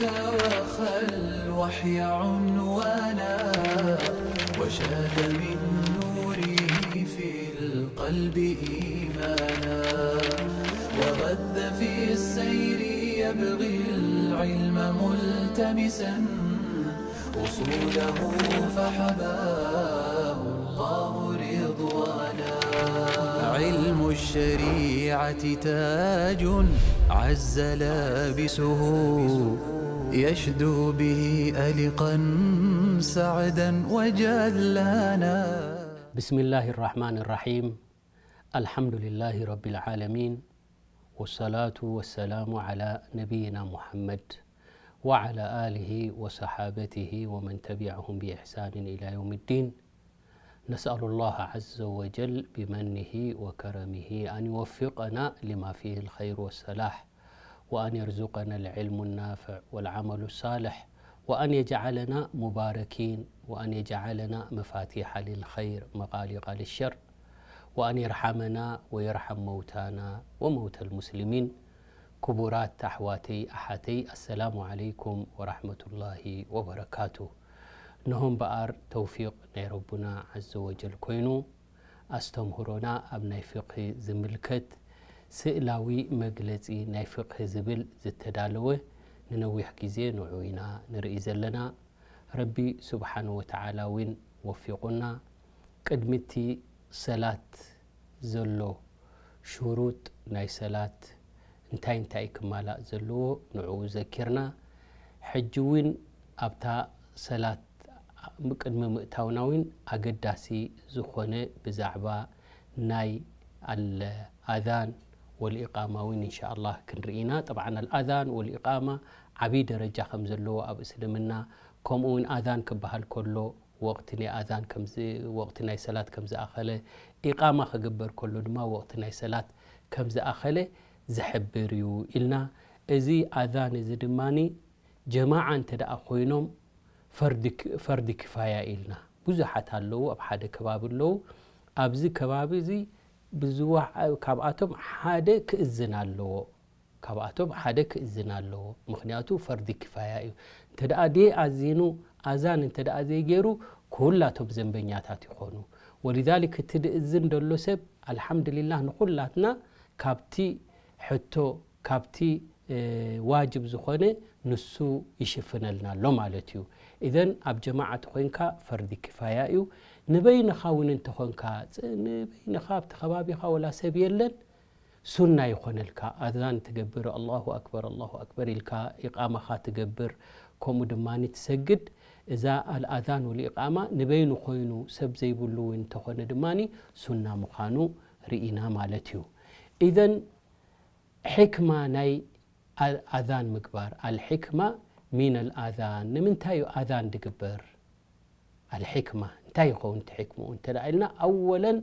وخى الوحي عنوانا، وشاد من نوره في القلب إيمانا، وغذ في السير يبغي العلم ملتمسا، أصوله فحباه الله رضوانا. علم الشريعة تاج عز لابسه، يشدو به ألقا سعدا وجلانا. بسم الله الرحمن الرحيم. الحمد لله رب العالمين. والصلاة والسلام على نبينا محمد وعلى آله وصحابته ومن تبعهم بإحسان إلى يوم الدين. نسأل الله عز وجل بمنه وكرمه أن يوفقنا لما فيه الخير والصلاح، وأن يرزقنا العلم النافع والعمل الصالح، وأن يجعلنا مباركين، وأن يجعلنا مفاتيح للخير مغاليق للشر، وأن يرحمنا ويرحم موتانا وموتى المسلمين. ክቡራት ኣሕዋተይ ኣሓተይ፣ ኣሰላሙ ዓለይኩም ወራሕመቱላሂ ወበረካቱ። እንሆ እምበኣር ተውፊቕ ናይ ረቡና ዓዘ ወጀል ኮይኑ፣ ኣስተምህሮና ኣብ ናይ ፍቕሂ ዝምልከት ስእላዊ መግለጺ ናይ ፍቕሂ ዝብል ዝተዳለወ ንነዊሕ ግዜ ንዑ ኢና ንርኢ ዘለና። ረቢ ስብሓነ ወተዓላ እውን ወፊቑና። ቅድሚ እቲ ሰላት ዘሎ ሽሩጥ ናይ ሰላት እንታይ እንታይ ክማላእ ዘለዎ ንዕኡ ዘኪርና። ሕጂ እውን ኣብታ ሰላት ቅድሚ ምእታውና እውን ኣገዳሲ ዝኾነ ብዛዕባ ናይ ኣልኣዛን ወልኢቃማ እውን እንሻ ኣላህ ክንርኢ ኢና። ጠብዓን ኣልኣዛን ወልኢቃማ ዓብዪ ደረጃ ከም ዘለዎ ኣብ እስልምና፣ ከምኡ እውን ኣዛን ክበሃል ከሎ ወቕቲ ናይ ኣዛን ከምዝ-፣ ወቕቲ ናይ ሰላት ከም ዝኣኸለ፣ ኢቃማ ክግበር ከሎ ድማ ወቕቲ ናይ ሰላት ከም ዝኣኸለ ዝሕብር እዩ ኢልና። እዚ ኣዛን እዚ ድማኒ ጀማዓ እንተ ደኣ ኮይኖም ፈርዲ ክ-፣ ፈርዲ ክፋያ ኢልና። ብዙሓት ኣለዉ፣ ኣብ ሓደ ከባቢ ኣለዉ። ኣብዚ ከባቢ እዚ ብዝዋ-፣ ካብኣቶም ሓደ ክእዝን ኣለዎ። ካብኣቶም ሓደ ክእዝን ኣለዎ። ምኽንያቱ ፈርዲ ክፋያ እዩ። እንተ ደኣ ደይ ኣዚኑ፣ ኣዛን እንተ ደኣ ዘይገይሩ፣ ኩላቶም ዘንበኛታት ይኾኑ። ወሊዛሊክ እቲ ድእዝን ደሎ ሰብ፣ ኣልሓምዱሊላህ፣ ንኹላትና ካብቲ ሕቶ፣ ካብቲ፣ እ፣ ዋጅብ ዝኾነ ንሱ ይሽፍነልና ኣሎ ማለት እዩ። ኢዘን ኣብ ጀማዓ ተኾይንካ ፈርዲ ክፋያ እዩ። ንበይንኻ እውን እንተኾንካ፣ ጽ-፣ ንበይንኻ ኣብቲ ከባቢኻ ወላ ሰብ የለን፣ ሱና ይኾነልካ። ኣዛን ትገብር፣ ኣላሁ ኣክበር፣ ኣላሁ ኣክበር ኢልካ ኢቃማኻ ትገብር፣ ከምኡ ድማኒ ትሰግድ። እዛ ኣልኣዛን ወልኢቃማ ንበይኑ ኮይኑ ሰብ ዘይብሉ እውን እንተኾነ ድማኒ ሱና ምዃኑ ርኢና ማለት እዩ። ኢዘን ሕክማ ናይ ኣ-፣ ኣዛን ምግባር፣ ኣልሕክማ ሚን ኣልኣዛን፣ ንምንታይ እዩ ኣዛን ድግበር? ኣልሕክማ እንታይ ይኸውን እቲ ሕክምኡ እንተ ደኣ ኢልና፣ ኣወለን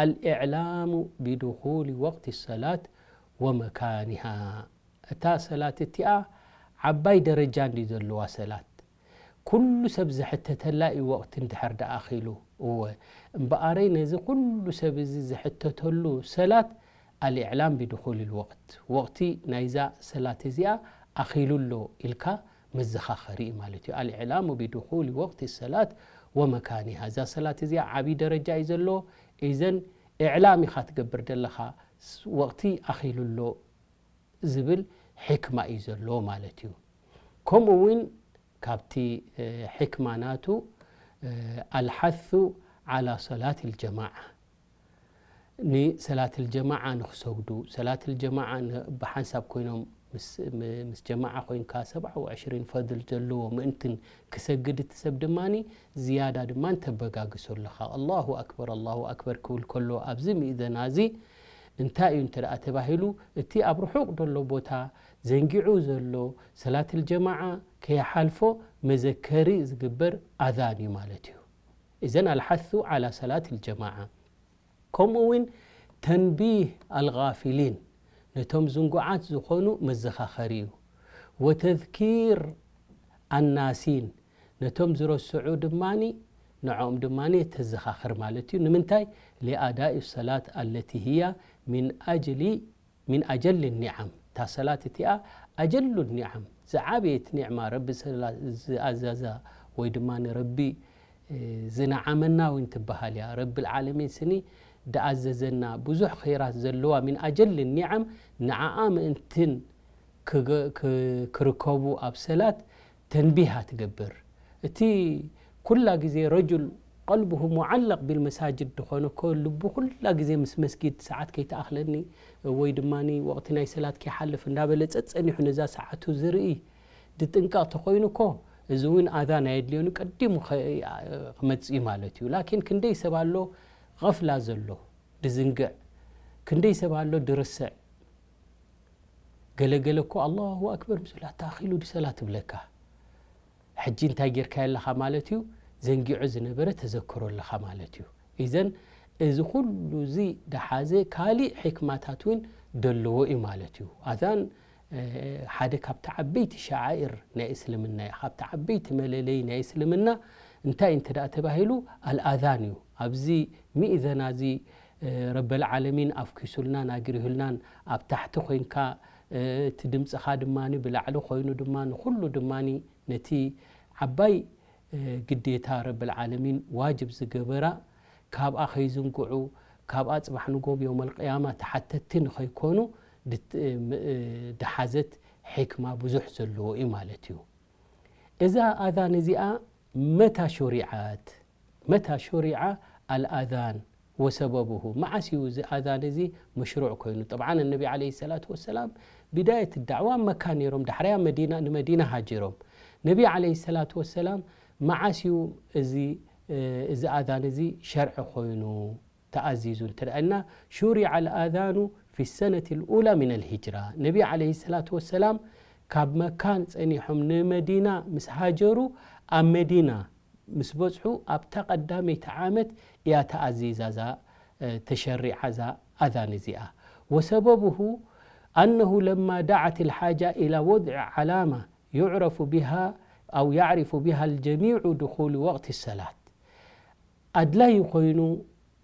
ኣልኢዕላሙ ቢድኹሊ ወቅቲ ሰላት ወመካኒሃ። እታ ሰላት እቲኣ ዓባይ ደረጃ እንድዩ ዘለዋ ሰላት። ኩሉ ሰብ ዝሕተተላ እዩ ወቕቲ እንድሕር ደኣ ኣኺሉ። እወ፣ እምበኣረይ ነዚ ኩሉ ሰብ እዚ ዝሕተተሉ ሰላት ኣልኢዕላም ቢድኹል ልወቕት፣ ወቕቲ ናይዛ ሰላት እዚኣ ኣኺሉ ኣሎ ኢልካ መዘኻኸሪ እዩ ማለት እዩ። ኣልኢዕላሙ ቢድኹል ወቕቲ ሰላት ወመካኒሃ። እዛ ሰላት እዚኣ ዓብዪ ደረጃ እዩ ዘለዎ። ኢዘን ኢዕላም ኢኻ ትገብር ዘለኻ፣ ስ-፣ ወቕቲ ኣኺሉ ኣሎ ዝብል ሕክማ እዩ ዘለዎ ማለት እዩ። ከምኡ እውን ካብቲ፣ እ፣ ሕክማ ናቱ፣ እ፣ ኣልሓሱ ዓላ ሰላት ልጀማዓ፣ ንሰላት ልጀማዓ ንኽሰግዱ፣ ሰላት ልጀማዓ ን-፣ ብሓንሳብ ኮይኖም ምስ፣ ም-፣ ምስ ጀማዓ ኮይንካ ሰብዓ ወዕሽሪን ፈድል ዘለዎ ምእንትን ክሰግድ እቲ ሰብ ድማኒ ዝያዳ ድማ ተበጋግሶ ኣለኻ። ኣላሁ ኣክበር፣ ኣላሁ ኣክበር ክብል ከሎ ኣብዚ ምእዘና እዚ እንታይ እዩ እንተ ደኣ ተባሂሉ፣ እቲ ኣብ ርሑቕ ዘሎ ቦታ ዘንጊዑ ዘሎ ሰላት ልጀማዓ ከይሓልፎ መዘከሪ ዝግበር ኣዛን እዩ ማለት እዩ። እዘን ኣልሓሱ ዓላ ሰላት ልጀማዓ። ከምኡ እውን ተንቢህ ኣልጋፊሊን፣ ነቶም ዝንጉዓት ዝኾኑ መዘኻኸሪ እዩ። ወተዝኪር ኣናሲን፣ ነቶም ዝረስዑ ድማኒ ንዕኦም ድማኒ ተዘኻኽር ማለት እዩ። ንምንታይ? ሊኣዳኢ ሰላት ኣለቲ ህያ ሚን ኣጅሊ፣ ሚን ኣጀል ኒዓም፣ እታ ሰላት እቲኣ ኣጀሉ ኒዓም፣ ዝዓበየት ኒዕማ ረቢ ሰላ-፣ ዝኣዘዛ ወይ ድማ ንረቢ፣ እ፣ ዝነዓመና እውን ትበሃል እያ። ረቢ ልዓለሚን ስኒ ደኣዘዘና ብዙሕ ኸይራት ዘለዋ፣ ሚን ኣጀል ኒዓም፣ ንዓኣ ምእንትን ክገ-፣ ክ-፣ ክርከቡ ኣብ ሰላት ተንቢሃ ትገብር። እቲ ኩላ ግዜ ረጁል ቀልብሁ ሙዓለቕ ቢልመሳጅድ ዝኾነ እኮ፣ ልቡ ኩላ ግዜ ምስ መስጊድ፣ ሰዓት ከይተኣኽለኒ ወይ ድማ ወቕቲ ናይ ሰላት ከይሓልፍ እንዳበለ ጸጸኒሑ ነዛ ሰዓቱ ዝርኢ ድጥንቀቕ ተኾይኑ እኮ፣ እዚ እውን ኣዛን ኣየድልዮን፣ ቀዲሙ ኸ-፣ ክመጽእ እዩ ማለት እዩ። ላኪን ክንደይ ሰብ ኣሎ፣ ቐፍላ ዘሎ፣ ድዝንግዕ፣ ክንደይ ሰብ ኣሎ፣ ድርስዕ። ገለገለ እኮ ኣላሁ ኣክበር ምስ በላ፣ "ኣታ ኣኺሉ ድዩ ሰላት?" ትብለካ። ሕጂ እንታይ ጌርካዮ ኣለኻ ማለት እዩ? ዘንጊዑ ዝነበረ ተዘክሮ ኣለኻ ማለት እዩ። ኢዘን እዚ ኩሉ እዚ ደሓዘ ካሊእ ሕክማታት እውን ደለዎ እዩ ማለት እዩ። ኣዛን፣ እ፣ ሓደ ካብቲ ዓበይቲ ሸዓኢር ናይ እስልምና እዩ። ካብቲ ዓበይቲ መለለይ ናይ እስልምና እንታይ እንተ ደኣ ተባሂሉ፣ ኣልኣዛን እዩ። ኣብዚ ሚእዘና እዚ፣ እ፣ ረበል ዓለሚን ኣፍኪሱልናን ኣግሪሁልናን፣ ኣብ ታሕቲ ኮይንካ፣ እ፣ እቲ ድምፅኻ ድማ ብላዕሊ ኮይኑ ድማ ንኩሉ ድማ ነቲ ዓባይ፣ እ፣ ግዴታ ረብል ዓለሚን ዋጅብ ዝገበራ፣ ካብኣ ከይዝንግዑ፣ ካብኣ ጽባሕ ንጎም የውመል ቅያማ ተሓተትቲ ንኸይኮኑ ድት-፣ እ፣ ም-፣ እ፣ ድሓዘት ሕክማ ብዙሕ ዘለዎ እዩ ማለት እዩ። እዛ ኣዛን እዚኣ መታ ሹሪዓት? መታ ሹሪዓ ኣልኣዛን ወሰበቡሁ? መዓስ እዩ እዚ ኣዛን እዚ መሽሩዕ ኮይኑ? ጠብዓን ነቢ ዓለይሂ ሰላቱ ወሰላም ቢዳየት ዳዕዋ መካ ነይሮም፣ ዳሕራያ መዲና፣ ንመዲና ሃጅሮም። ነቢ ዓለይሂ ሰላቱ ወሰላም መዓስ እዩ እዚ፣ እ፣ እዚ ኣዛን እዚ ሸርዒ ኮይኑ ተኣዚዙ እንተ ደኣ ኢልና፣ ሹሪዐ ኣልኣዛኑ ፊ ሰነት ልኡላ ሚን ልሂጅራ። ነቢ ዓለይሂ ሰላቱ ወሰላም ካብ መካ ጸኒሖም ንመዲና ምስ ሃጀሩ፣ ኣብ መዲና ምስ በጽሑ ኣብታ ቀዳመይቲ ዓመት እያ ተኣዚዛ እዛ፣ እ፣ ተሸሪዓ እዛ ኣዛን እዚኣ። ወሰበቡሁ ኣነሁ ለማ ደዓት ልሓጃ ኢላ ወድዒ ዓላማ ዩዕረፉ ቢሃ ኣው ያዕሪፉ ቢሃ ልጀሚዑ ድኹሉ ወቅት ሰላት። ኣድላዪ ኮይኑ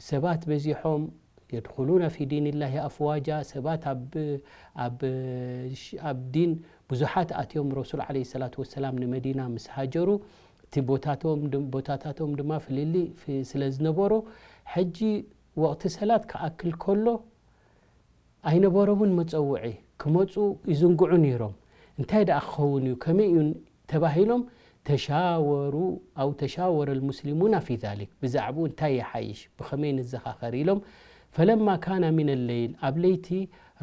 ሰባት በዚሖም የድኹሉና ፊ ዲንላሂ ኣፍዋጃ፣ ሰባት ኣብ፣ ኣብ፣ ኣብ ዲን ብዙሓት ኣትዮም። ረሱል ዓለይሂ ሰላቱ ወሰላም ንመዲና ምስ ሃጀሩ፣ እቲ ቦታቶም ድ-፣ ቦታታቶም ድማ ፍልልይ ፍ-፣ ስለ ዝነበሮ፣ ሕጂ ወቕቲ ሰላት ክኣክል ከሎ ኣይነበሮምን መጸውዒ። ክመጹ ይዝንግዑ ነይሮም። እንታይ ደኣ ክኸውን እዩ? ከመይ እዩ? ተባሂሎም ተሻወሩ፣ ኣው ተሻወረ ልሙስሊሙና ፊ ዛሊክ፣ ብዛዕባኡ እንታይ ይሓይሽ፣ ብኸመይ ንዘኻኸር ኢሎም። ፈለማ ካነ ሚነ ለይል፣ ኣብ ለይቲ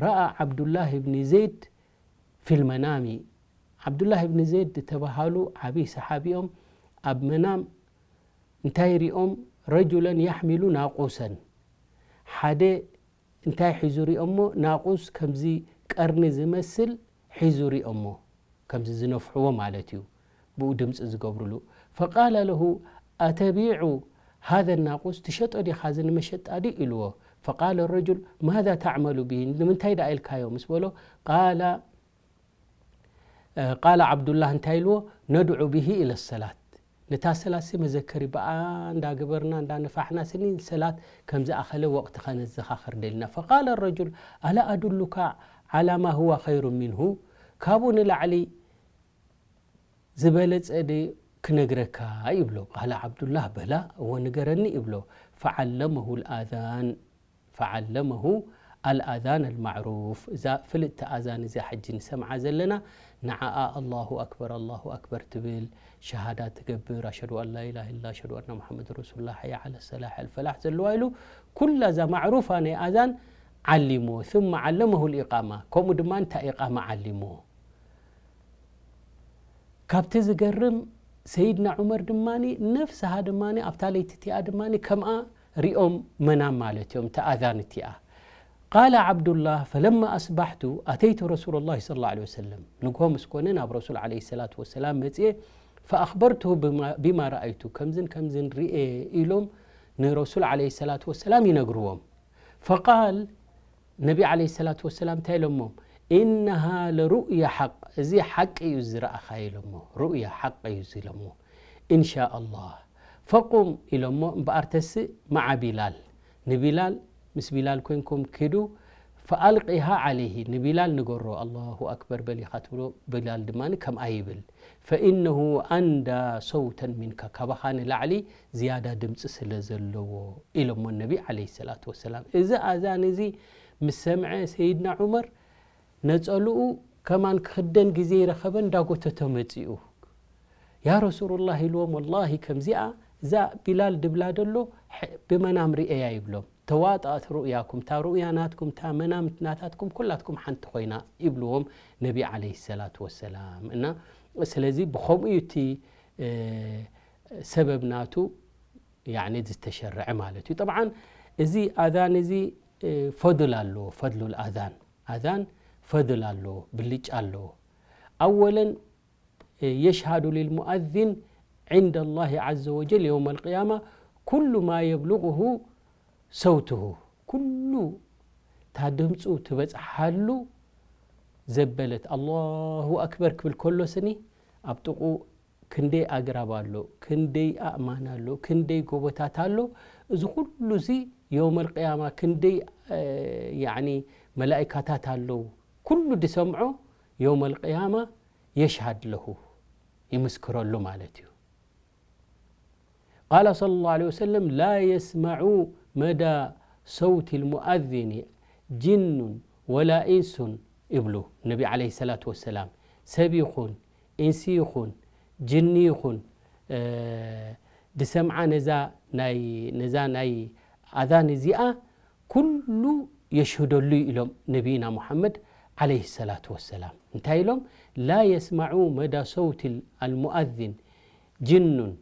ረኣ ዓብዱላህ ብኒ ዘይድ ፊል መናሚ። ዓብዱላህ ብኒ ዘይድ ዝተባሃሉ ዓብዪ ሰሓቢኦም ኣብ መናም እንታይ ሪኦም? ረጁለን ያሕሚሉ ናቁሰን፣ ሓደ እንታይ ሒዙ ሪኦሞ? ናቁስ ከምዚ ቀርኒ ዝመስል ሒዙ ሪኦሞ፣ ከምዚ ዝነፍሕዎ ማለት እዩ፣ ብኡ ድምፂ ዝገብሩሉ። ፈቃለ ለሁ ኣተቢዑ ሃዘ ናቁስ፣ ትሸጦ ዲኻ? እዚ ንመሸጣ ድዩ ኢልዎ። ፈቃለ ረጁል ማዛ ተዕመሉ ብሂ፣ ንምንታይ ደኣ ኢልካዮ ምስ በሎ፣ ቃለ ቃለ ዓብዱላህ እንታይ ኢልዎ? ነድዑ ብሂ ኢለ ሰላት፣ ነታ ሰላት ሲ መዘከሪ ብኣ እንዳገበርና እንዳነፋሕና ስኒ ሰላት ከም ዝኣኸለ ወቕቲ ከነዘኻኽር ደልና። ፈቃለ ረጁል ኣላ ኣዱሉካ ዓላ ማ ሁዋ ኸይሩ ሚንሁ፣ ካብኡ ንላዕሊ ዝበለጸ ድ ክነግረካ ይብሎ። ቃለ ዓብዱላህ በላ እወ ንገረኒ ይብሎ። ፈዓለመሁ ልኣዛን ፈዓለመሁ ኣልኣዛን ኣልማዕሩፍ። እዛ ፍልጥቲ ኣዛን እዚኣ ሕጂ ንሰምዓ ዘለና፣ ንዓኣ ኣላሁ ኣክበር፣ ኣላሁ ኣክበር ትብል፣ ሸሃዳ ትገብር፣ ኣሽሀዱ ኣን ላ ኢላሃ ኢላ፣ ኣሽሀዱ ኣና ሙሓመድ ረሱሉላህ፣ ሓያ ዓለ ሰላሕ፣ ኣልፈላሕ ዘለዋ ኢሉ፣ ኩላ እዛ ማዕሩፋ ናይ ኣዛን ዓሊምዎ። ثم ዓለመሁ ልኢቃማ፣ ከምኡ ድማ እንታይ ኢቃማ ዓሊምዎ። ካብቲ ዝገርም፣ ሰይድና ዑመር ድማ ነፍስሃ ድማ ኣብታ ለይቲ እቲኣ ድማ ከምኣ ሪኦም መናም ማለት እዮም፣ እታ ኣዛን እቲኣ። ቃለ ዓብዱላህ፣ ፈለማ ኣስባሕቱ ኣተይቱ ረሱሉላህ ሰለላሁ ዐለይሂ ወሰለም፣ ንግሆ ምስ ኮነ ናብ ረሱል ዐለይሂ ሰላቱ ወሰላም መፅኤ፣ ፈኣኽበርቱሁ ብማ፣ ቢማ ረኣይቱ፣ ከምዝን ከምዝን ሪኤ ኢሎም ንረሱል ዐለይሂ ሰላቱ ወሰላም ይነግርዎም። ፈቃል፣ ነቢ ዐለይሂ ሰላቱ ወሰላም እንታይ ኢሎሞም? ኢነሃ ለሩእያ ሓቅ፣ እዚ ሓቂ እዩ ዝረኣኻዮ ኢሎሞ፣ ሩእያ ሓቂ እዩ እዚ ኢሎሞ። ኢንሻ ኣላህ ፈቁም ኢሎሞ፣ እምበኣር ተስእ መዓ ቢላል፣ ንቢላል፣ ምስ ቢላል ኮይንኩም ኪዱ፣ فألقها عليه ንቢላል ንገሮ ኣላሁ ኣክበር በል ኢኻ ትብሎ ቢላል ድማ ከምኣ ይብል ፈኢነሁ ኣንዳ ሰውተን ሚንካ ካባኻ ንላዕሊ ዝያዳ ድምፂ ስለ ዘለዎ ኢሎሞ ነቢ ዓለይሂ ሰላቱ ወሰላም እዚ ኣዛን እዚ ምስ ሰምዐ ሰይድና ዑመር ነፀልኡ ከማን ክኽደን ግዜ ይረኸበ እንዳጎተቶ መፂኡ ያ ረሱሉላህ ኢልዎም ወላሂ ከምዚኣ እዛ ቢላል ድብላ ደሎ ብመናም ርእያ ይብሎም ተዋጣት ሩእያኩም እታ ሩእያ ናትኩም እታ መናም ናታትኩም ኩላትኩም ሓንቲ ኮይና ይብልዎም ነቢ ዓለይሂ ሰላቱ ወሰላም እና ስለዚ ብኸምኡ እዩ እቲ ሰበብ ናቱ ያኒ ዝተሸረዐ ማለት እዩ طبعا እዚ ኣዛን እዚ ፈድል ኣለዎ ፈድሉል ኣዛን ኣዛን ፈድል ኣለዎ ብልጫ ኣለዎ ኣወለን يشهد للمؤذن عند الله عز وجل يوم القيامة كل ما يبلغه صوته ኩሉ ታ ድምፁ ትበፅሓሉ ዘበለት ኣላሁ ኣክበር ክብል ከሎ ስኒ ኣብ ጥቁ ክንደይ ኣግራብ ኣሎ ክንደይ ኣእማን ኣሎ ክንደይ ጎቦታት ኣሎ እዚ ኩሉ እዚ የውመል ቅያማ ክንደይ ያኒ መላኢካታት ኣለዉ ኩሉ ድሰምዖ የውመል ቅያማ የሽሃድ ለሁ ይምስክረሉ ማለት እዩ قال صلى الله عليه وسلم لا يسمع مدى صوت المؤذن جن ولا إنس ይብሉ ነቢ عليه الصلاة والسلام ሰብ ይኹን ኢንሲ ይኹን ጅኒ ይኹን ድሰምዓ ነዛ ናይ ነዛ ናይ ኣዛን እዚኣ ኩሉ የሽህደሉ ኢሎም ነቢይና ሙሓመድ ዓለይሂ ሰላቱ ወሰላም እንታይ ኢሎም ላ የስማዑ መዳ ሰውቲ ኣልሙኣዚን ጅኑን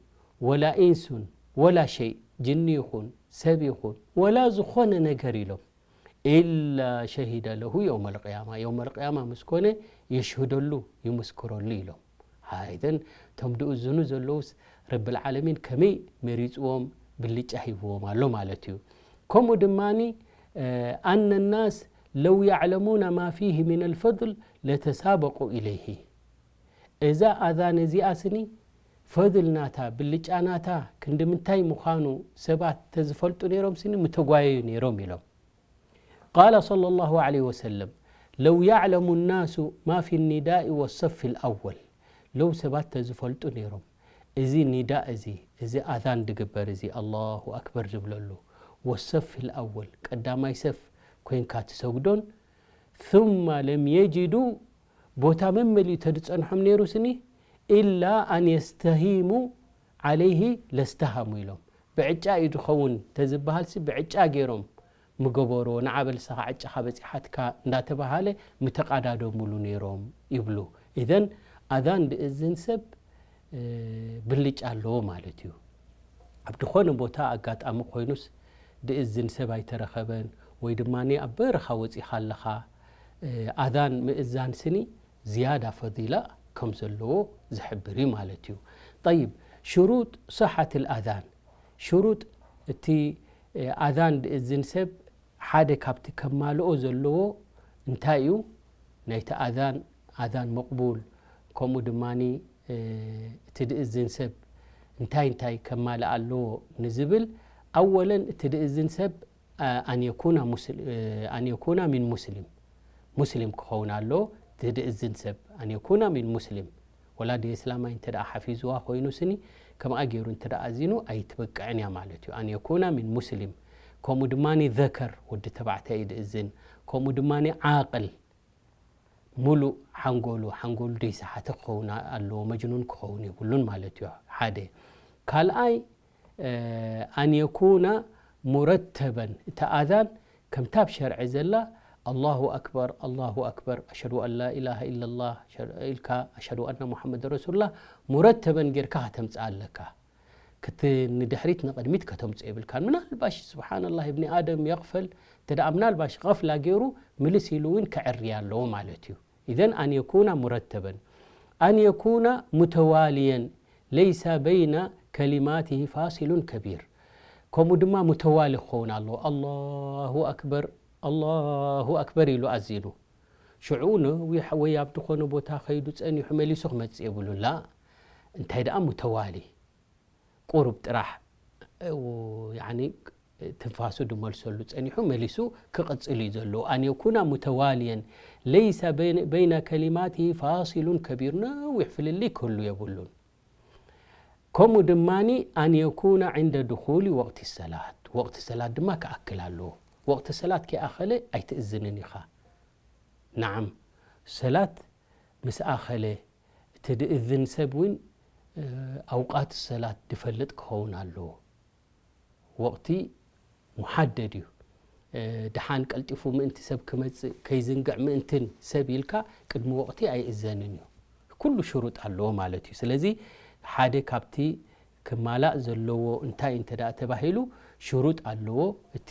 ወላ ኢንሱን ወላ ሸይ ጅኒ ይኹን ሰብ ይኹን ወላ ዝኾነ ነገር ኢሎም ኢላ ሸሂደ ለሁ የውመ ልቅያማ የውመ ልቅያማ ምስ ኮነ የሽህደሉ ይምስክረሉ ኢሎም ሃይተን እቶም ድእዝኑ ዘለውስ ረብል ዓለሚን ከመይ መሪፅዎም ብልጫ ሂብዎም ኣሎ ማለት እዩ። ከምኡ ድማ ኣነ ናስ ለው ያዕለሙና ማ ፊህ ሚን ኣልፈድል ለተሳበቁ ኢለይህ። እዛ ኣዛን እዚኣ ስኒ ፈድል ናታ ብልጫ ናታ ክንዲ ምንታይ ምዃኑ ሰባት ተዝፈልጡ ነይሮም ስኒ ምተጓየዩ ነይሮም ኢሎም። قال صلى الله عليه وسلم لو يعلم الناس ما في النداء والصف الأول ለው ሰባት ተዝፈልጡ ነይሮም እዚ ኒዳእ እዚ እዚ ኣዛን ድግበር እዚ ኣላሁ ኣክበር ዝብለሉ ወሰፍ ልኣወል ቀዳማይ ሰፍ ኮይንካ ትሰግዶን ثم لم يجدوا ቦታ መመሊኡ ተድፀንሖም ነይሩ ስኒ إلا أن يستهيموا عليه لاستهموا ኢሎም ብዕጫ እዩ ዝኸውን ተዝበሃልሲ ብዕጫ ገይሮም ምገበርዎ ንዓ በልስኻ ዕጫኻ በፂሓትካ እንዳተባሃለ ምተቃዳደሙሉ ነይሮም ይብሉ። ኢዘን ኣዛን ድእዝን ሰብ ብልጫ ኣለዎ ማለት እዩ። ኣብ ዝኾነ ቦታ ኣጋጣሚ ኮይኑስ ድእዝን ሰብ ኣይተረኸበን ወይ ድማ ኣብ በረኻ ወፂኻ ኣለኻ ኣዛን ምእዛን ስኒ ዝያዳ ፈዲላ ከም ዘለዎ ዝሕብር እዩ ማለት እዩ። ጠይብ ሽሩጥ ሰሓት ልኣዛን ሽሩጥ እቲ ኣዛን ድእዝን ሰብ ሓደ ካብቲ ከማልኦ ዘለዎ እንታይ እዩ? ናይቲ ኣዛን ኣዛን መቕቡል ከምኡ ድማ እቲ ድእዝን ሰብ እንታይ እንታይ ከማልእ ኣለዎ ንዝብል ኣወለን እቲ ድእዝን ሰብ ኣን የኩና ሚን ሙስሊም ሙስሊም ክኸውን ኣለዎ። እቲ ድእዝን ሰብ ኣን የኩና ሚን ሙስሊም ወላ ዲን እስላማይ እንተ ደኣ ሓፊዝዋ ኮይኑ ስኒ ከምኣ ገይሩ እንተ ደኣ ኣዚኑ ኣይትበቅዕን እያ ማለት እዩ። ኣን የኩና ሚን ሙስሊም ከምኡ ድማ ዘከር ወዲ ተባዕታይ እዩ ድእዝን ከምኡ ድማ ዓቅል ሙሉእ ሓንጎሉ ሓንጎሉ ደይሰሓተ ክኸውን ኣለዎ መጅኑን ክኸውን የብሉን ማለት እዩ ሓደ ካልኣይ ኣን የኩና ሙረተበን እቲ ኣዛን ከምታ ኣብ ሸርዒ ዘላ ኣላሁ ኣክበር ኣላሁ ኣክበር ኣሽሀዱ ኣን ላ ኢላሃ ኢለላህ ኢልካ ኣሽሀዱ ኣና ሙሓመድ ረሱሉላህ ሙረተበን ጌርካ ከተምፅእ ኣለካ ክት ንድሕሪት ንቕድሚት ከተምፅኦ የብልካን ምናልባሽ ስብሓንላህ እብኒ ኣደም የቕፈል እንተ ደኣ ምናልባሽ ቐፍላ ገይሩ ምልስ ኢሉ እውን ክዕርያ ኣለዎ ማለት እዩ إذن أن يكون مرتبا أن يكون متواليا ليس بين كلماته فاصل كبير ከምኡ ድማ ሙተዋሊ ክኸውን ኣለዎ ኣላሁ ኣክበር ኣላሁ ኣክበር ኢሉ ኣዚኑ ሽዑ ነዊሕ ወይ ኣብ ዝኾነ ቦታ ከይዱ ጸኒሑ መሊሱ ክመጽእ የብሉን ላ እንታይ ደኣ ሙተዋሊ ቁሩብ ጥራሕ ያኒ ትንፋሱ ድመልሰሉ ጸኒሑ መሊሱ ክቕጽል እዩ ዘለዎ። ኣን የኩና ሙተዋልየን ለይሰ በይነ ከሊማትሂ ፋሲሉን ከቢር፣ ነዊሕ ፍልልይ ክህሉ የብሉን። ከምኡ ድማኒ ኣን የኩና ዕንደ ድኹሊ ወቕቲ ሰላት፣ ወቕቲ ሰላት ድማ ክኣክል ኣለዎ። ወቕቲ ሰላት ከይኣኸለ ኣይትእዝንን ኢኻ። ነዓም፣ ሰላት ምስ ኣኸለ እቲ ድእዝን ሰብ እውን ኣውቃት ሰላት ድፈልጥ ክኸውን ኣለዎ። ወቕቲ ሙሓደድ እዩ። ደሓን ቀልጢፉ ምእንቲ ሰብ ክመጽእ ከይዝንግዕ ምእንትን ሰብ ኢልካ ቅድሚ ወቕቲ ኣይእዘንን እዩ። ኩሉ ሽሩጥ ኣለዎ ማለት እዩ። ስለዚ ሓደ ካብቲ ክማላእ ዘለዎ እንታይ እንተ ደኣ ተባሂሉ ሽሩጥ ኣለዎ እቲ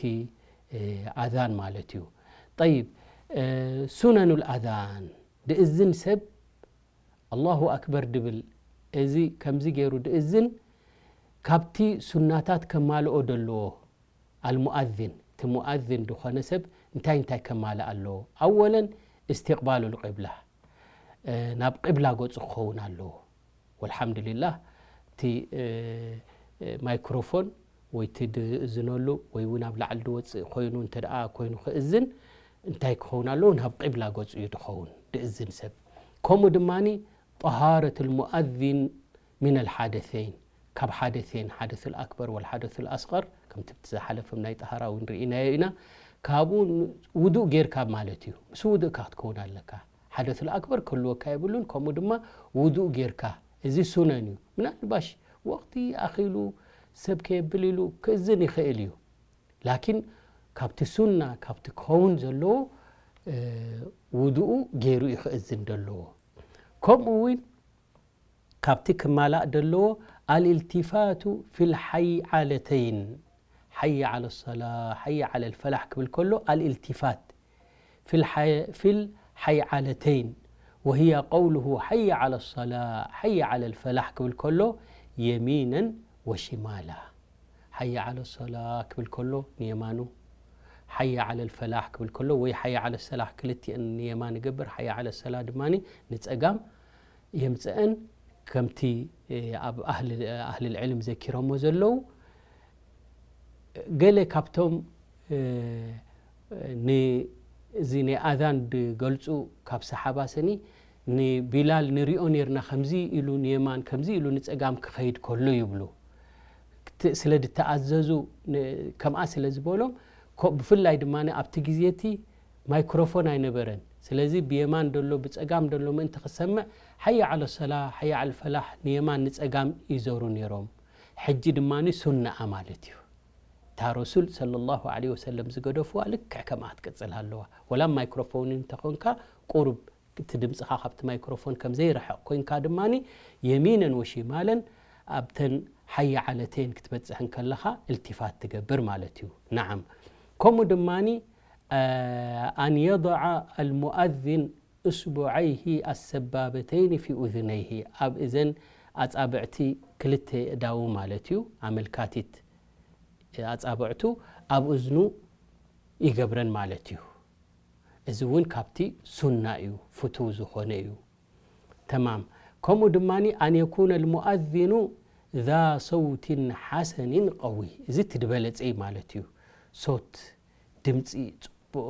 ኣዛን ማለት እዩ። ጠይብ፣ ሱነኑል ኣዛን ድእዝን ሰብ ኣላሁ ኣክበር ድብል፣ እዚ ከምዚ ገይሩ ድእዝን ካብቲ ሱናታት ከማልኦ ደለዎ። ኣልሙኣዚን፣ እቲ ሙኣዚን ዝኾነ ሰብ እንታይ እንታይ ከማልእ ኣለዎ? ኣወለን እስትቅባሉል ቂብላ፣ ናብ ቂብላ ገጹ ክኸውን ኣለዎ። ወልሓምዱሊላህ፣ እቲ ማይክሮፎን ወይ እቲ ድእዝነሉ ወይ እውን ኣብ ላዕሊ ድወፅእ ኮይኑ እንተ ደኣ ኮይኑ ክእዝን እንታይ ክኸውን ኣለዎ? ናብ ቂብላ ገፁ እዩ ድኸውን ድእዝን ሰብ። ከምኡ ድማኒ ጠሃረት ልሙኣዚን ሚን ኣልሓደሰይን፣ ካብ ሓደሰይን፣ ሓደሱል ኣክበር ወልሓደሱል ኣስቀር፣ ከምቲ ብቲ ዝሓለፈም ናይ ጠሃራ እውን ርኢናዮ ኢና። ካብኡ ውዱእ ጌርካ ማለት እዩ። ምስ ውዱእካ ክትከውን ኣለካ። ሓደሱል ኣክበር ክህልወካ የብሉን። ከምኡ ድማ ውዱእ ጌርካ፣ እዚ ሱነን እዩ። ምናልባሽ ወቕቲ ኣኺሉ ሰብ ከየብል ኢሉ ክእዝን ይኽእል እዩ። ላኪን ካብቲ ሱና፣ ካብቲ ክኸውን ዘለዎ ውዱኡ ገይሩ እዩ ክእዝን ደለዎ። ከምኡ እውን ካብቲ ክማላእ ደለዎ ኣልኢልቲፋቱ ፊል ሓይ ዓለተይን፣ ሓይ ዓለ ሰላ፣ ሓይ ዓለ ልፈላሕ ክብል ከሎ ኣልኢልቲፋት ፊል ሓይ ዓለተይን ወህያ ቀውሉሁ ሓይ ዓለ ሰላ፣ ሓይ ዓለ ልፈላሕ ክብል ከሎ የሚነን ወሽማላ። ሓይ ዓለ ሰላ ክብል ከሎ ንየማኑ፣ ሓይ ዓለ ልፈላሕ ክብል ከሎ ወይ ሓይ ዓለ ሰላሕ ክልቲአን ንየማን ይገብር፣ ሓይ ዓለ ሰላ ድማ ንጸጋም የምጽአን። ከምቲ ኣብ ኣህል ልዕልም ዘኪሮሞ ዘለዉ ገለ ካብቶም ንዚ ናይ ኣዛን ድገልጹ ካብ ሰሓባ ሰኒ ንቢላል ንሪኦ ነርና ከምዚ ኢሉ ንየማን ከምዚ ኢሉ ንጸጋም ክኸይድ ከሎ ይብሉ። ስለ ድተኣዘዙ ከምኣ ስለ ዝበሎም፣ ብፍላይ ድማ ኣብቲ ግዜ እቲ ማይክሮፎን ኣይነበረን። ስለዚ ብየማን ደሎ ብጸጋም ደሎ ምእንቲ ክሰምዕ ሓየ ዓለ ሰላ ሓየ ዓል ፈላሕ ንየማን ንጸጋም ይዘሩ ነይሮም። ሕጂ ድማ ሱናኣ ማለት እዩ። እታ ረሱል ሰለላሁ ዐለይሂ ወሰለም ዝገደፍዋ ልክዕ ከምኣ ትቅጽል ኣለዋ። ወላ ማይክሮፎን እንተኾንካ ቁሩብ እቲ ድምፅኻ ካብቲ ማይክሮፎን ከም ዘይርሕቕ ኮይንካ ድማ የሚነን ወሽማለን ኣብተን ሓየ ዓለተይን ክትበፅሕ እንከለኻ እልቲፋት ትገብር ማለት እዩ። ነዓም። ከምኡ ድማ ኣን የضዓ ኣልሙኣዚን እስቡዐይሂ ኣሰባበተይኒ ፊ ኡዝነይሂ፣ ኣብ እዘን ኣፃብዕቲ ክልተ የእዳዉ ማለት እዩ፣ ኣመልካቲት ኣፃብዕቱ ኣብ እዝኑ ይገብረን ማለት እዩ። እዚ እውን ካብቲ ሱና እዩ፣ ፍቱው ዝኾነ እዩ። ተማም። ከምኡ ድማ ኣን የኩነ ልሙኣዚኑ ዛ ሰውቲን ሓሰኒን ቀዊ፣ እዚ እቲ ዝበለፀ እዩ ማለት እዩ። ሶት ድምፂ ጽቡቕ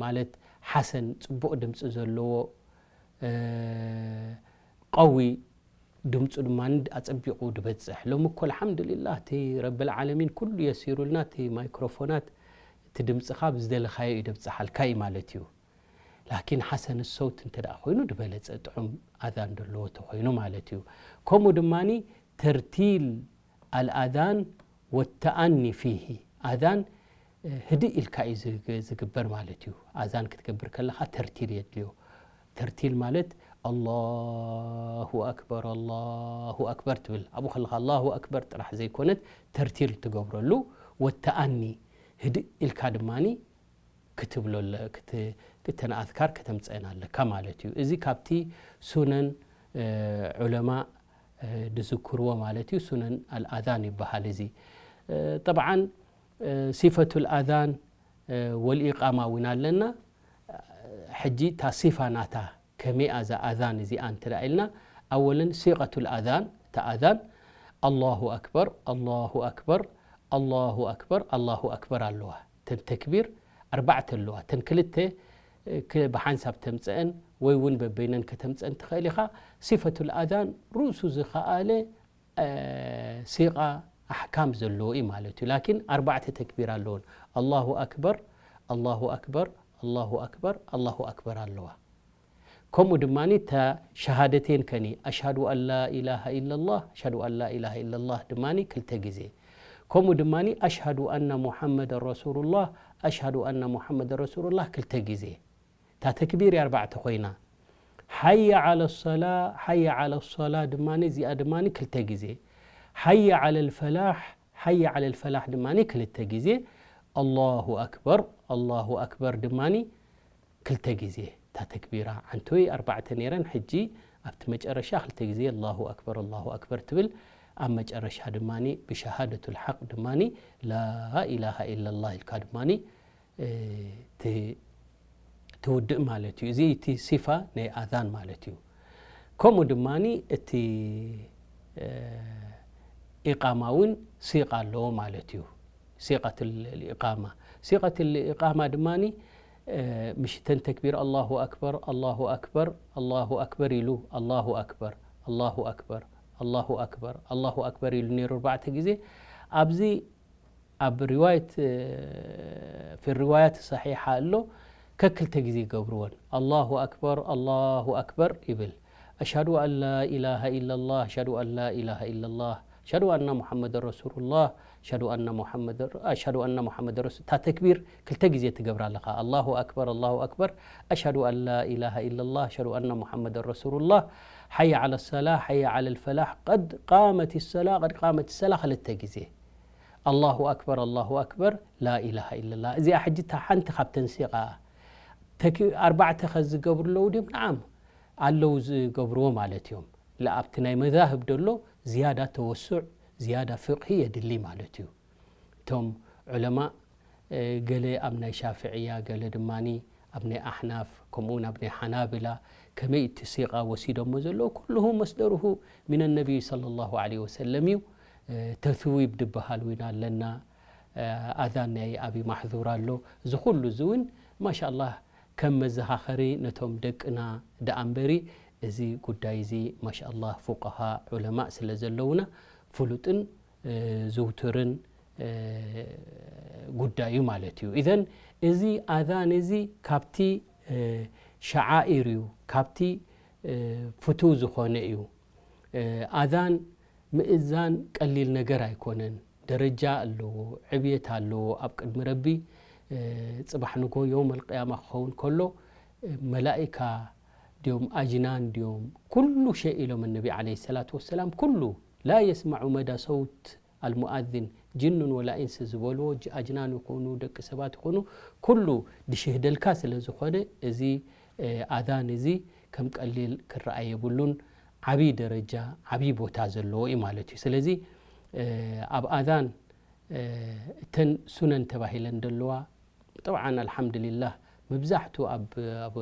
ማለት ሓሰን ጽቡቕ ድምፂ ዘለዎ ቀዊ ድምፁ ድማ ኣፀቢቑ ድበፅሕ። ሎሚ እኮ ኣልሓምዱሊላህ እቲ ረብል ዓለሚን ኩሉ የሲሩልና፣ እቲ ማይክሮፎናት እቲ ድምፅኻ ብዝደለኻዮ እዩ ደብፅሓልካ እዩ ማለት እዩ። ላኪን ሓሰን ሰውት እንተ ደኣ ኮይኑ ድበለፀ ጥዑም ኣዛን ደለዎ ተኮይኑ ማለት እዩ። ከምኡ ድማ ተርቲል ኣልኣዛን ወተኣኒ ፊሂ፣ ኣዛን ህድእ ኢልካ እዩ ዝግ- ዝግበር ማለት እዩ። ኣዛን ክትገብር ከለኻ ተርቲል የድልዮ። ተርቲል ማለት ኣላሁ ኣክበር ኣላሁ ኣክበር ትብል፣ ኣብኡ ከለኻ ኣላሁ ኣክበር ጥራሕ ዘይኮነት ተርቲል ትገብረሉ፣ ወተኣኒ ህድእ ኢልካ ድማኒ ክትብሎ ኣለ- ክት- እተን ኣዝካር ከተምፀአን ኣለካ ማለት እዩ። እዚ ካብቲ ሱነን ዑለማ ድዝክርዎ ማለት እዩ። ሱነን ኣልኣዛን ይበሃል። እዚ ጠብዓን ሲፈቱል ኣዛን ወልኢቃማ እውን ኣለና። ሕጂ እታ ሲፋ ናታ ከመይ እያ እዛ ኣዛን እዚኣ እንተ ደኣ ኢልና፣ ኣወለን ሲቀቱል ኣዛን፣ እታ ኣዛን ኣላሁ ኣክበር ኣላሁ ኣክበር ኣላሁ ኣክበር ኣላሁ ኣክበር ኣለዋ። ተን ተክቢር ኣርባዕተ ኣለዋ። ተን ክልተ ብሓንሳብ ተምፀአን ወይ እውን በበይነን ከተምፀአን ትኽእል ኢኻ። ሲፈቱል ኣዛን ርእሱ ዝኸኣለ ሲቓ ኣሕካም ዘለዎ እዩ ማለት እዩ። ላኪን ኣርባዕተ ተክቢር ኣለዎን። ኣላሁ ኣክበር ኣላሁ ኣክበር ኣላሁ ኣክበር ኣላሁ ኣክበር ኣለዋ። ከምኡ ድማ እታ ሸሃደቴን ከኒ ኣሽሃዱ ኣን ላ ኢላሃ ኢላላህ ኣሽሃዱ ኣን ላ ኢላሃ ኢላላህ ድማ ክልተ ግዜ። ከምኡ ድማ ኣሽሃዱ ኣና ሙሓመደን ረሱሉላህ ኣሽሃዱ ኣና ሙሓመደን ረሱሉላህ ክልተ ግዜ። እታ ተክቢር ኣርባዕተ ኮይና ሓየ ዓለ ሰላ ሓየ ዓለ ሰላ ድማ እዚኣ ድማ ክልተ ግዜ። ሓየ ዓለ ልፈላሕ ሓየ ዓለ ልፈላሕ ድማ ክልተ ግዜ። ኣላሁ ኣክበር ኣላሁ ኣክበር ድማ ክልተ ግዜ። እታ ተክቢራ ዓንቶይ ኣርባዕተ ነይረን፣ ሕጂ ኣብቲ መጨረሻ ክልተ ግዜ ኣላሁ ኣክበር ኣላሁ ኣክበር ትብል። ኣብ መጨረሻ ድማ ብሸሃደቱ ልሓቅ ድማ ላኢላሃ ኢላላህ ኢልካ ድማ ትውድእ ማለት እዩ። እዚ እቲ ሲፋ ናይ ኣዛን ማለት እዩ። ከምኡ ድማ እቲ ኢቃማ እውን ሲቃ ኣለዎ ማለት እዩ። ሲቀት ኢቃማ ሲቀት ኢቃማ ድማ ምሽተን ተክቢር ኣላሁ ኣክበር ኣላሁ ኣክበር ኣላሁ ኣክበር ኢሉ ኣላሁ ኣክበር ኣላሁ ኣክበር ኣላሁ ኣክበር ኣላሁ ኣክበር ኢሉ ነይሩ ኣርባዕተ ግዜ። ኣብዚ ኣብ ሪዋየት ፊ ሪዋያት ሰሒሓ ኣሎ። ከክልተ ግዜ ይገብርወን። ኣላሁ ኣክበር ኣላሁ ኣክበር ይብል። ኣሽሃዱ ኣን ላ ኢላሃ ኢላላህ ኣሽሃዱ ኣን ላ ኢላሃ ኢላላህ ኣሽሃዱ ኣና ሙሓመደን ረሱሉላህ ኣሽሃዱ ኣና ሙሓመደን ረሱ እታ ተክቢር ክልተ ግዜ ትገብራ ኣለኻ። ኣላሁ ኣክበር ኣላሁ ኣክበር ኣሽሃዱ ኣን ላ ኢላሃ ኢላላህ ኣሽሃዱ ኣና ሙሓመደን ረሱሉላህ ሓየ ዓለ ሰላ ሓየ ዓለ ልፈላሕ ቀድ ቃመት ሰላ ቀድ ቃመት ሰላ ክልተ ግዜ። ኣላሁ ኣክበር ኣላሁ ኣክበር ላኢላሃ ኢለላ። እዚኣ ሕጂ እታ ሓንቲ ካብተን ሲቓ ተክ- ኣርባዕተ ከ ዝገብሩ ኣለዉ ድዮም? ንዓም ኣለዉ ዝገብርዎ ማለት እዮም። ላ ኣብቲ ናይ መዛህብ ደሎ ዝያዳ ተወሱዕ ዝያዳ ፍቕሂ የድሊ ማለት እዩ። እቶም ዑለማእ ገለ ኣብ ናይ ሻፍዕያ ገለ ድማ ኣብ ናይ ኣሕናፍ ከምኡውን ኣብ ናይ ሓናብላ ከመይ እቲ ሲቃ ወሲዶሞ ዘለዉ ኩልሁ መስደርሁ ሚን ነቢይ ሰለላሁ ዐለይሂ ወሰለም እዩ። ተስዊብ ድበሃል እውን ኣለና። ኣዛን ናይ ኣቢ ማሕዙር ኣሎ። እዚ ኩሉ እዚ እውን ማሻላህ ከም መዘኻኸሪ ነቶም ደቅና ደኣ እምበሪ እዚ ጉዳይ እዚ ማሻላህ ፉቀሃ ዑለማእ ስለ ዘለውና ፍሉጥን ዝውቱርን ጉዳይ እዩ ማለት እዩ። ኢዘን እዚ ኣዛን እዚ ካብቲ ሸዓኢር እዩ፣ ካብቲ ፍቱው ዝኾነ እዩ። ኣዛን ምእዛን ቀሊል ነገር ኣይኮነን። ደረጃ ኣለዎ፣ ዕብየት ኣለዎ ኣብ ቅድሚ ረቢ። ጽባሕ ንጎ የውመል ቅያማ ክኸውን ከሎ መላኢካ ድዮም ኣጅናን ድዮም ኩሉ ሸይ ኢሎም ነቢ ዓለይሂ ሰላቱ ወሰላም። ኩሉ ላ የስማዑ መዳ ሰውት ኣልሙኣዚን ጅኑን ወላ ኢንስ ዝበልዎ ኣጅናን ይኹኑ ደቂ ሰባት ይኹኑ ኩሉ ድሽህደልካ ስለ ዝኾነ እዚ ኣዛን እዚ ከም ቀሊል ክረኣ የብሉን። ዓብዪ ደረጃ ዓብዪ ቦታ ዘለዎ እዩ ማለት እዩ። ስለዚ ኣብ ኣዛን እተን ሱነን ተባሂለን ዘለዋ ጠብዓን ኣልሓምድሊላህ መብዛሕቱ ኣብ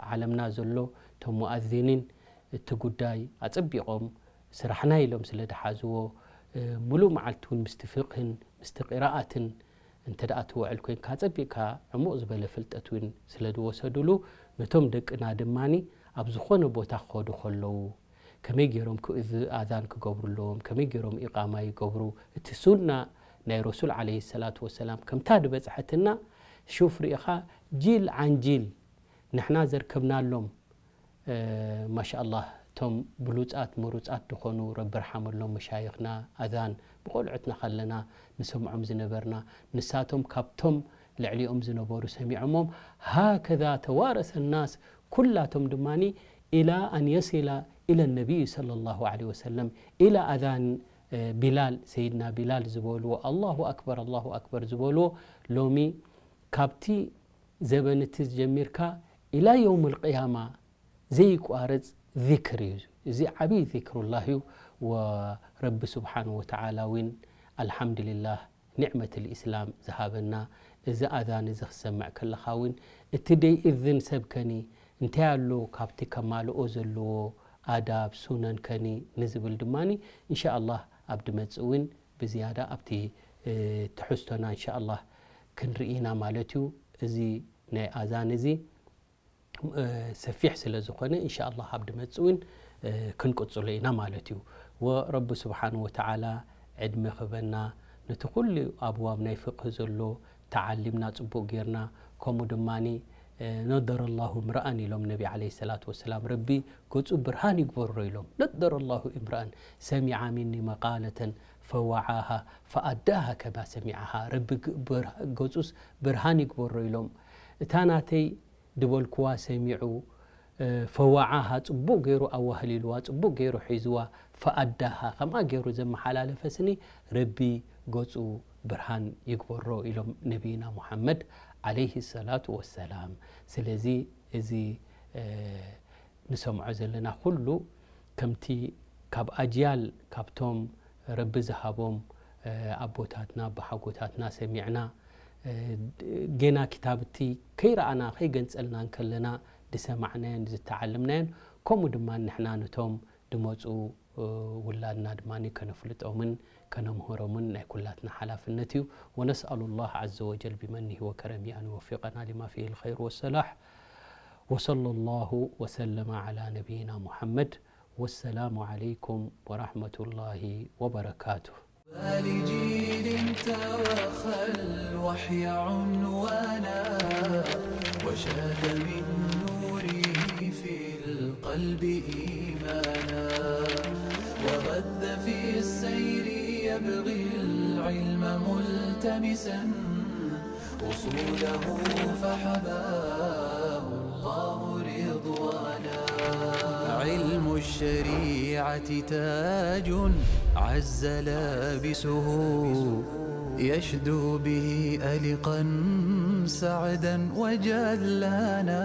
ዓለምና ዘሎ እቶም ሙኣዚኒን እቲ ጉዳይ ኣጸቢቖም ስራሕና ኢሎም ስለ ድሓዝዎ፣ ሙሉእ መዓልቲ እውን ምስቲ ፍቕህን ምስቲ ቂራኣትን እንተ ደኣ ትውዕል ኮይንካ፣ ኣጸቢቕካ ዕሙቕ ዝበለ ፍልጠት እውን ስለ ድወሰዱሉ፣ ነቶም ደቅና ድማኒ ኣብ ዝኾነ ቦታ ክኸዱ ከለዉ፣ ከመይ ገይሮም ክእዝ-፣ ኣዛን ክገብሩ ኣለዎም፣ ከመይ ገይሮም ኢቓማ ይገብሩ፣ እቲ ሱና ናይ ረሱል ዓለይሂ ሰላቱ ወሰላም ከምታ ድበጽሐትና፣ ሹፍ ርኢኻ ጂል ዓን ጂል ንሕና ዘርከብናሎም ማሻኣላህ እቶም ብሉጻት ምሩጻት ዝኾኑ ረቢ ርሓመሎም መሻይኽና ኣዛን ብቆልዑትና ከለና ንሰምዖም ዝነበርና ንሳቶም ካብቶም ልዕሊኦም ዝነበሩ ሰሚዖሞም ሃከዛ ተዋረሰ ናስ ኩላቶም ድማኒ ኢላ ኣን የሲላ ኢለ ነቢይ ሰለላሁ ዐለይሂ ወሰለም ኢላ ኣዛን ቢላል ሰይድና ቢላል ዝበልዎ ኣላሁ ኣክበር ኣላሁ ኣክበር ዝበልዎ ሎሚ ካብቲ ዘበን እቲ ጀሚርካ ኢላ የውም ልቅያማ ዘይቋርጽ ዚክር እዩ። እዚ ዓብዪ ዚክሩላህ እዩ። ወረቢ ስብሓን ወተዓላ እውን ኣልሓምዱሊላህ ኒዕመት ልእስላም ዝሃበና እዚ ኣዛን እዚ ክሰምዕ ከለኻ እውን እቲ ደይእዝን ሰብ ከኒ እንታይ ኣሎ ካብቲ ከማልኦ ዘለዎ ኣዳብ ሱነን ከኒ ንዝብል ድማኒ እንሻ ኣላህ ኣብ ድመጽእ እውን ብዝያዳ ኣብቲ ትሕዝቶና እንሻኣላህ ክንርኢ ኢና ማለት እዩ። እዚ ናይ ኣዛን እዚ ሰፊሕ ስለ ዝኾነ እንሻኣላህ ኣብ ድመጽእ እውን ክንቅጽሎ ኢና ማለት እዩ። ወረቢ ስብሓን ወተዓላ ዕድመ ክበና፣ ነቲ ኩሉ ኣብዋብ ናይ ፍቅህ ዘሎ ተዓሊምና ጽቡቕ ጌርና፣ ከምኡ ድማ ነደረ ላሁ እምረኣን ኢሎም ነቢ ዓለይሂ ሰላቱ ወሰላም፣ ረቢ ገጹ ብርሃን ይግበሮ ኢሎም። ነደረ ላሁ እምረኣን ሰሚዓ ሚኒ መቃለተን ፈወዓሃ ፈኣዳሃ ከማ ሰሚዓሃ፣ ረቢ ገጹስ ብርሃን ይግበሮ ኢሎም። እታ ናተይ ድበልክዋ ሰሚዑ፣ ፈወዓሃ ጽቡቕ ገይሩ ኣዋህሊልዋ፣ ጽቡቕ ገይሩ ሒዝዋ፣ ፈኣዳሃ ከምኣ ገይሩ ዘመሓላለፈ ስኒ ረቢ ገጹ ብርሃን ይግበሮ ኢሎም ነቢይና ሙሓመድ ዓለይሂ ሰላቱ ወሰላም። ስለዚ እዚ ንሰምዖ ዘለና ኩሉ ከምቲ ካብ ኣጅያል ካብቶም ረቢ ዝሃቦም ኣቦታትና ኣቦሓጎታትና ሰሚዕና፣ ጌና ክታብቲ ከይረኣና ከይገንጸልና እንከለና ዝሰማዕናዮን ዝተዓለምናዮን፣ ከምኡ ድማ ንሕና ነቶም ድመጹ ውላድና ድማ ከነፍልጦምን ከነምህሮምን ናይ ኩላትና ሓላፍነት እዩ። ونسأل الله عز وجل بمنه وكرمه أن يوفقنا لما فيه الخير والصلاح. وصلى الله وسلم على نبينا محمد. والسلام عليكم ورحمة الله وبركاته. لجيل توخى الوحي عنوانا، وشاد من نوره في القلب إيمانا، وغذ في السير يبغي العلم ملتمسا، أصوله فحباه الله رضوانا. علم الشريعة تاج عز لابسه، يشدو به ألقا سعدا وجلانا.